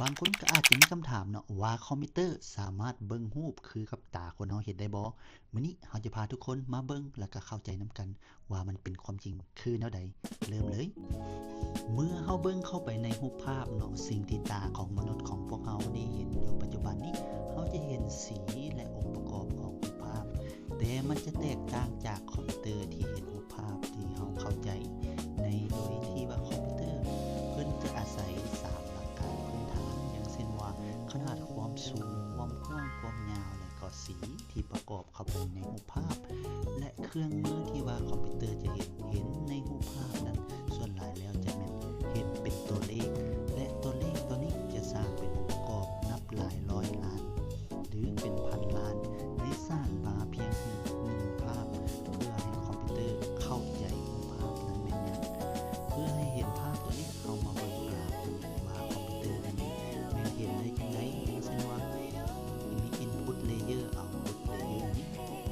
ບາງຄົນກໍອາດຈະມີຄຳຖາມເນາະ ວ່າຄອມພິວເຕີສາມາດເບິ່ງຮູບຄືກັບຕາຄົນເຮົາເຫັນໄດ້ບໍ່? ມື້ນີ້ເຮົາຈະພາທຸກຄົນມາເບິ່ງ ແລ້ວກໍເຂົ້າໃຈນຳກັນວ່າມັນເປັນຄວາມຈິງຄືແນວໃດ. ເລີ່ມເລີຍ. ເມື່ອເຮົາເບິ່ງເຂົ້າໄປໃນຮູບພາບເນາະ, ສິ່ງທີ່ຕາຂອງມະນຸດຂອງພວກເຮົານີ້ເຫັນຢູ່ປັດຈຸບັນນີ້, ເຮົາຈະເຫັນສີ ແລະ ອົງປະກອບຂອງຮູບພາບ, ແຕ່ມັນຈະແຕກຕ່າງຈາກຄອມພິວເຕີທີ່ເຫັນຮູບພາບທີ່ເຮົາເຂົ້າໃຈ, ໃນໂດຍທີ່ວ່າຄອມພິວເຕີເພິ່ນຈະອາໄສສາມຫຼັກການພື້ນຖານ, ຢ່າງເຊັ່ນວ່າ ຂະໜາດ, ຄວາມສູງ, ຄວາມກວ້າງ, ຄວາມຍາວ ແລະ ກໍສີທີ່ປະກອບ ເຂົ້າໄປໃນຮູບພາບ ແລະ ເຄື່ອງມືທີ່ວ່າຄອມພິວເຕີຈະເຫັນ, ເຫັນໃນຮູບພາບນັ້ນ ສ່ວນຫຼາຍແລ້ວຈະແມ່ນເຫັນເປັນຕົວເລກ ແລະ ຕົວເລກຕົວນີ້ຈະສ້າງເປັນອົງປະກອບນັບຫຼາຍຮ້ອຍລ້ານ ຫຼື ເປັນພັນລ້ານ ໄດ້ສ້າງມາພຽງໜຶ່ງພາບ ເພື່ອໃຫ້ຄອມພິວເຕີເຂົ້າໃຈຮູບພາບນັ້ນແມ່ນຫຍັງ. ເພື່ອໃຫ້ເຫັນພາບຕົວນີ້, ເຮົາມາເບິ່ງພາບວ່າຄອມພິວເຕີນັ້ນແມ່ນເຫັນໄດ້ຈັ່ງໃດ, ເຊັ່ນວ່າ ມີ input layer output layer ນີ້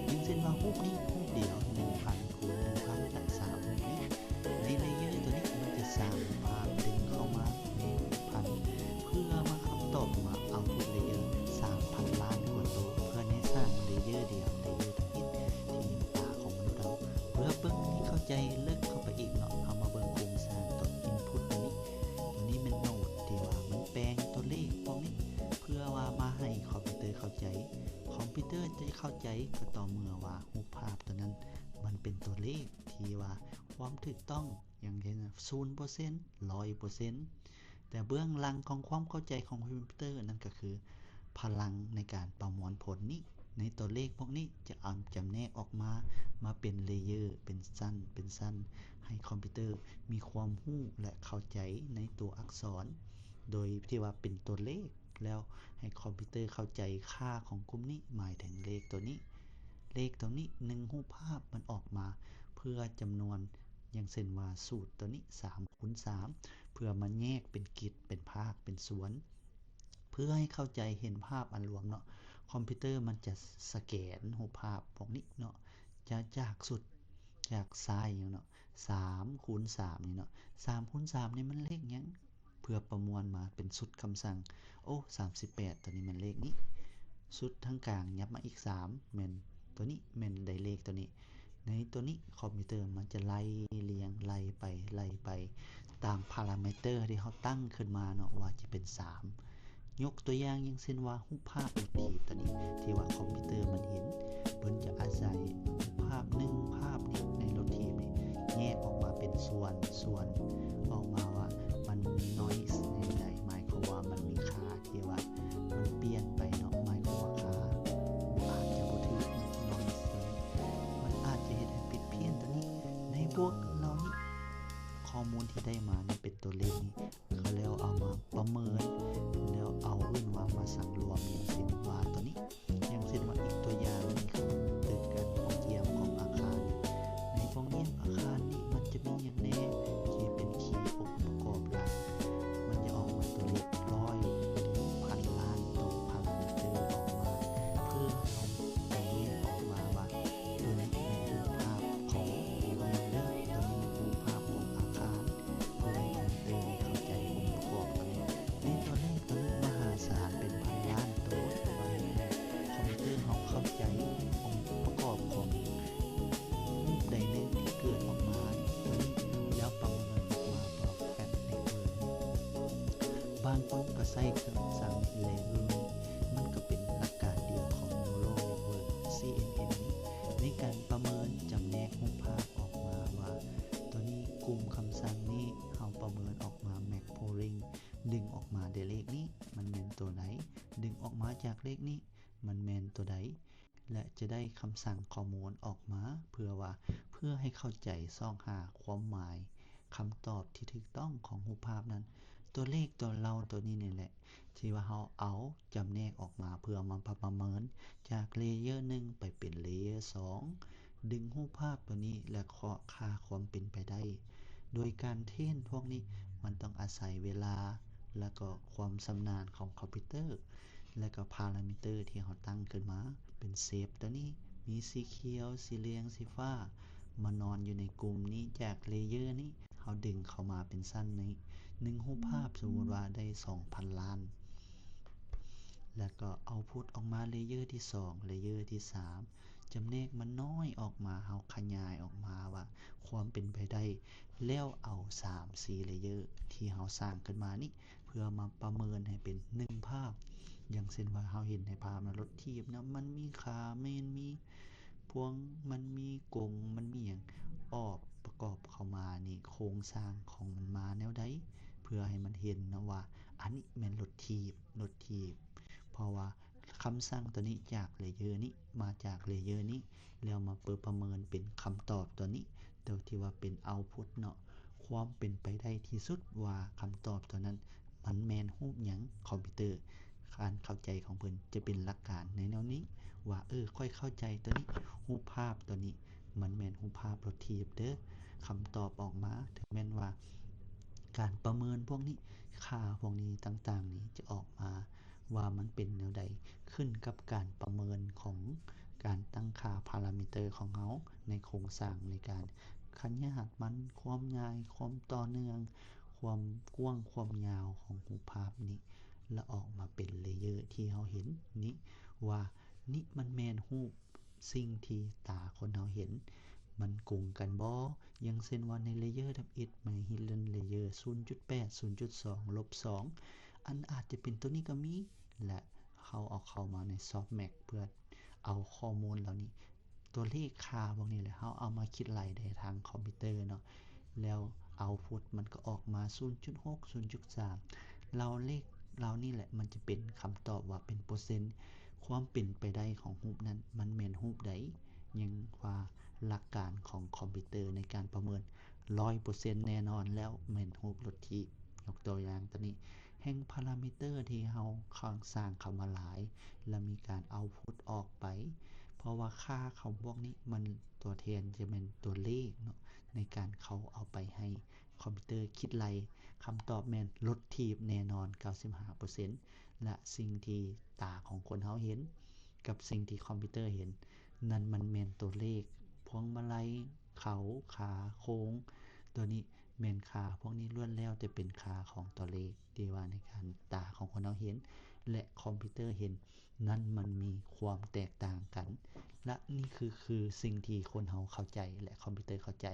ຢ່າງເຊັ່ນວ່າຮູບນີ້ຮູບດຽວ ໜຶ່ງພັນ ຄູນ ໜຶ່ງພັນ ກັບສາມຮູບນີ້ ໃນ layer ຕົວນີ້ມັນຈະສ້າງພາບດຶງເຂົ້າມາໃນ ໜຶ່ງພັນ ເພື່ອມາຄຳຕອບມາ output layer ສາມພັນລ້ານກວ່າໂຕ ເພື່ອໃຫ້ສ້າງ layer ດຽວ layer ທຳອິດທີ່ເຫັນຕາຂອງມະນຸດເຮົາ. ເພື່ອເບິ່ງໃຫ້ເຂົ້າໃຈເລິກເຂົ້າໄປອີກເນາະ, ເຮົາມາເບິ່ງໂຄງສ້າງຕົວ input ຕົວນີ້. ຕົວນີ້ແມ່ນໂນດທີ່ວ່າມັນແປງຕົວເລກພວກນີ້ ເພື່ອວ່າມາໃຫ້ຄອມພິວເຕີເຂົ້າໃຈ. ຄອມພິວເຕີຈະເຂົ້າໃຈກໍຕໍ່ເມື່ອວ່າຮູບພາບຕົວນັ້ນມັນເປັນຕົວເລກທີ່ວ່າຄວາມຖືກຕ້ອງ ຢ່າງເຊັ່ນ ສູນເປີເຊັນ ຮ້ອຍເປີເຊັນ ແຕ່ເບື້ອງຫຼັງຂອງຄວາມເຂົ້າໃຈຂອງຄອມພິວເຕີນັ້ນກໍຄືພະລັງໃນການປະມວນຜົນນີ້ ໃນຕົວເລກພວກນີ້ຈະເອົາຈຳແນກອອກມາ ມາເປັນ layer ເປັນຊັ້ນ ເປັນຊັ້ນ ໃຫ້ຄອມພິວເຕີມີຄວາມຮູ້ ແລະ ເຂົ້າໃຈໃນຕົວອັກສອນ ໂດຍທີ່ວ່າເປັນຕົວເລກ ແລ້ວໃຫ້ຄອມພິວເຕີເຂົ້າໃຈຄ່າຂອງກຸ່ມນີ້ ໝາຍເຖິງເລກຕົວນີ້ ເລກຕົວນີ້ ໜຶ່ງຮູບພາບມັນອອກມາເພື່ອຈຳນວນ ຢ່າງເຊັ່ນວ່າສູດຕົວນີ້ ສາມຄູນສາມ ເພື່ອມາແຍກເປັນກິດ ເປັນພາກ ເປັນສ່ວນ ເພື່ອໃຫ້ເຂົ້າໃຈເຫັນພາບອັນລວມເນາະ, ຄອມພິວເຕີມັນຈະສະແກນຮູບພາບພວກນີ້ເນາະ ຈະຈາກສຸດ ຈາກຊ້າຍຫຍັງເນາະ ສາມຄູນສາມນີ້ເນາະ, ສາມຄູນສາມນີ້ມັນເລກຫຍັງ? ເພື່ອປະມວນມາເປັນຊຸດຄຳສັ່ງ. ໂອ້ ສາມສິບແປດ ຕົວນີ້ແມ່ນເລກນີ້. ຊຸດທາງກາງຫຍັບມາອີກສາມ ແມ່ນຕົວນີ້ ແມ່ນໄດ້ເລກຕົວນີ້. ໃນຕົວນີ້ຄອມພິວເຕີມັນຈະໄລ່ລຽງ ໄລ່ໄປ ໄລ່ໄປ ຕາມພາຣາມິເຕີທີ່ເຮົາຕັ້ງຂຶ້ນມາເນາະ ວ່າຈະເປັນສາມ. ຍົກຕົວຢ່າງ ຢ່າງເຊັ່ນວ່າ ຮູບພາບລົດຖີບຕົວນີ້ ທີ່ວ່າຄອມພິວເຕີມັນເຫັນ, ເພິ່ນຈະອາໄສຮູບພາບໜຶ່ງພາບນີ້ ໃນລົດຖີບນີ້ ແຍກອອກມາເປັນສ່ວນ ສ່ວນ ອອກມາວ່າມັນມີ noise ແນວໃດ, ໝາຍຄວາມວ່າມັນມີຄ່າທີ່ວ່າມັນປ່ຽນໄປເນາະ, ໝາຍຄວາມວ່າຄ່າອາດຈະບໍ່ຖືກເນາະ, noise ຕົວນີ້ ມັນອາດຈະເຮັດໃຫ້ຜິດພຽນຕົວນີ້. ໃນພວກເຫຼົ່ານີ້ ຂໍ້ມູນທີ່ໄດ້ມານີ້ເປັນຕົວເລກນີ້ ເຂົາແລ້ວເອົາມາປະເມີນ ແລ້ວເອົາເອີ້ນວ່າມາສັງລວມ ຢ່າງເຊັ່ນວ່າຕົວນີ້ ຢ່າງເຊັ່ນວ່າ ອີກຕົວຢ່າງນີ້ຄືຕຶກກັນ ປ່ອງຢ້ຽມຂອງອາຄານ. ໃນປ່ອງຢ້ຽມອາຄານນີ້ມັນຈະມີຫຍັງແດ່ທີ່ເປັນຄີອົງປະກອບຫຼັກ? ມັນຈະອອກມາຕົວເລກຮ້ອຍ ຫຼື ພັນລ້ານໂຕ ພາຣາມິເຕີອອກມາ ເພື່ອໃຫ້ເຮົາຈະແຍກອອກມາວ່າ ຕົວນີ້ແມ່ນຮູບພາບຂອງ Google Render ຕົວນີ້ແມ່ນຮູບພາບຂອງອາຄານ ເພື່ອໃຫ້ຄອມພິວເຕີເຂົ້າໃຈອົງປະກອບຕົວນີ້. ໃນຕົວເລກຕົວນີ້ມະຫາສານເປັນພັນລ້ານໂຕ ເພື່ອໃຫ້ຄອມພິວເຕີເຮົາເຂົ້າໃຈອົງປະກອບຂອງຮູບໃດໜຶ່ງທີ່ເກີດອອກມາຕົວນີ້ ແລ້ວປະເມີນອອກມາເພື່ອ Fat Network ນີ້. ບາງຄົນກໍໃຊ້ເຄື່ອງສັ່ງ Layering ນີ້ ມັນກໍເປັນຫຼັກການດຽວຂອງ Neural Network ຊີເອັນເອັນ ນີ້ ໃນການປະເມີນຈຳແນກຮູບພາບອອກມາວ່າ ຕົວນີ້ກຸ່ມຄຳສັ່ງນີ້ ເຮົາປະເມີນອອກມາ Max Pooling ດຶງອອກມາໄດ້ເລກນີ້ ມັນແມ່ນຕົວໃດ? ດຶງອອກມາຈາກເລກນີ້ ມັນແມ່ນຕົວໃດ? ແລະ ຈະໄດ້ຄຳສັ່ງຂໍ້ມູນອອກມາ ເພື່ອວ່າ ເພື່ອໃຫ້ເຂົ້າໃຈຊອກຫາຄວາມໝາຍ ຄຳຕອບທີ່ຖືກຕ້ອງຂອງຮູບພາບນັ້ນ. ຕົວເລກຕົວເຫຼົ່າຕົວນີ້ນີ້ແຫຼະ ທີ່ວ່າເຮົາເອົາຈຳແນກອອກມາ ເພື່ອມາປະເມີນຈາກ Layer ໜຶ່ງ ໄປເປັນ Layer ສອງ ດຶງຮູບພາບຕົວນີ້ ແລະ ເຄາະຄ່າຄວາມເປັນໄປໄດ້. ໂດຍການເທຣນພວກນີ້ ມັນຕ້ອງອາໄສເວລາ ແລະ ກໍຄວາມຊຳນານຂອງຄອມພິວເຕີ ແລະ ກໍພາຣາມິເຕີທີ່ເຮົາຕັ້ງຂຶ້ນມາ ເປັນ Shape ຕົວນີ້ ມີສີຂຽວ ສີເຫຼືອງ ສີຟ້າ ມານອນຢູ່ໃນກຸ່ມນີ້ ຈາກ Layer ນີ້ ເຮົາດຶງເຂົ້າມາເປັນຊັ້ນນີ້ ໜຶ່ງຮູບພາບ ສົມມຸດວ່າໄດ້ສອງພັນລ້ານ ແລ້ວກໍເອົາພຸດອອກມາເລເຢີທີສອງ ເລເຢີທີສາມ ຈຳແນກມັນນ້ອຍອອກມາ ເຮົາຂະຫຍາຍອອກມາວ່າຄວາມເປັນໄປໄດ້ ແລ້ວເອົາສາມສີ່ເລເຢີທີ່ເຮົາສ້າງຂຶ້ນມານີ້ ເພື່ອມາປະເມີນໃຫ້ເປັນໜຶ່ງພາບ. ຢ່າງເຊັ່ນວ່າເຮົາເຫັນໃນພາບນະ ລົດຖີບນະ ມັນມີຂາແມ່ນ ມີພວງ ມັນມີກົງ ມັນມີຫຍັງ ອອກປະກອບເຂົ້າມານີ້ ໂຄງສ້າງຂອງມັນມາແນວໃດ ເພື່ອໃຫ້ມັນເຫັນນະວ່າ ອັນນີ້ແມ່ນລົດຖີບ ລົດຖີບ ເພາະວ່າຄຳສັ່ງຕົວນີ້ຈາກເລເຢີນີ້ ມາຈາກເລເຢີນີ້ ແລ້ວມາເປີດປະເມີນເປັນຄຳຕອບຕົວນີ້ ຕົວທີ່ວ່າເປັນເອົາພຸດເນາະ ຄວາມເປັນໄປໄດ້ທີ່ສຸດວ່າຄຳຕອບຕົວນັ້ນ ມັນແມ່ນຮູບຫຍັງ ຄອມພິວເຕີ ການເຂົ້າໃຈຂອງເພິ່ນຈະເປັນຫຼັກການໃນແນວນີ້ ວ່າ ເອີ ຂ້ອຍເຂົ້າໃຈຕົວນີ້ ຮູບພາບຕົວນີ້ ມັນແມ່ນຮູບພາບລົດຖີບເດີ ຄຳຕອບອອກມາ ເຖິງແມ່ນວ່າການປະເມີນພວກນີ້ ຄ່າພວກນີ້ຕ່າງໆນີ້ຈະອອກມາວ່າມັນເປັນແນວໃດ ຂຶ້ນກັບການປະເມີນຂອງການຕັ້ງຄ່າພາຣາມີເຕີຂອງເຮົາ ໃນໂຄງສ້າງໃນການຂະໜາດມັນ ຄວາມງ່າຍ ຄວາມຕໍ່ເນື່ອງ ຄວາມກວ້າງ ຄວາມຍາວຂອງຮູບພາບນີ້ ລະອອກມາເປັນເລເຢີທີ່ເຮົາເຫັນນີ້ ວ່ານີ້ມັນແມ່ນຮູບສິ່ງທີ່ຕາຄົນເຮົາເຫັນ ມັນກົງກັນບໍ່? ຢ່າງເຊັ່ນວ່າໃນເລເຢີທຳອິດ ໃນ Hidden Layer ສູນຈຸດແປດ ສູນຈຸດສອງ ລົບສອງ ອັນອາດຈະເປັນຕົວນີ້ກໍມີ ແລະ ເຮົາເອົາເຂົ້າມາໃນ Softmax ເພື່ອເອົາຂໍ້ມູນເຫຼົ່ານີ້ ຕົວເລກຄ່າພວກນີ້ແຫຼະ ເຮົາເອົາມາຄິດໄລ່ໃຫ້ທາງຄອມພິວເຕີເນາະ ແລ້ວ output ມັນກໍອອກມາ ສູນຈຸດຫົກ ສູນຈຸດສາມ ເຫຼົ່າເລກເຫຼົ່ານີ້ແຫຼະ ມັນຈະເປັນຄຳຕອບວ່າເປັນເປີເຊັນ ຄວາມເປັນໄປໄດ້ຂອງຮູບນັ້ນ ມັນແມ່ນຮູບໃດ? ຍັງວ່າຫຼັກການຂອງຄອມພິວເຕີໃນການປະເມີນ ຮ້ອຍເປີເຊັນແນ່ນອນແລ້ວ ແມ່ນຮູບລົດຖີບ. ຍົກຕົວຢ່າງຕົວນີ້ ແຮ່ງພາຣາມີເຕີທີ່ເຮົາສ້າງເຂົ້າມາຫຼາຍ ແລ້ວມີການເອົາພຸດອອກໄປ ເພາະວ່າຄ່າຂອງພວກນີ້ມັນຕົວແທນຈະແມ່ນຕົວເລກເນາະ ໃນການເຂົາເອົາໄປໃຫ້ຄອມພິວເຕີຄິດໄລ່ ຄຳຕອບແມ່ນລົດຖີບແນ່ນອນເກົ້າສິບຫ້າເປີເຊັນ ແລະ ສິ່ງທີ່ຕາຂອງຄົນເຮົາເຫັນ ກັບສິ່ງທີ່ຄອມພິວເຕີເຫັນ ນັ້ນມັນແມ່ນຕົວເລກ ພວງມາໄລ ເຂົາ ຂາ ໂຄງ ຕົວນີ້ແມ່ນຄ່າ ພວກນີ້ລ້ວນແລ້ວແຕ່ເປັນຄ່າຂອງຕົວເລກທີ່ວ່າໃນການຕາຂອງຄົນເຮົາເຫັນ ແລະ ຄອມພິວເຕີເຫັນ ນັ້ນມັນມີຄວາມແຕກຕ່າງກັນ ແລະ ນີ້ຄື ຄືສິ່ງທີ່ຄົນເຮົາເຂົ້າໃຈ ແລະ ຄອມພິວເຕີເຂົ້າໃຈ.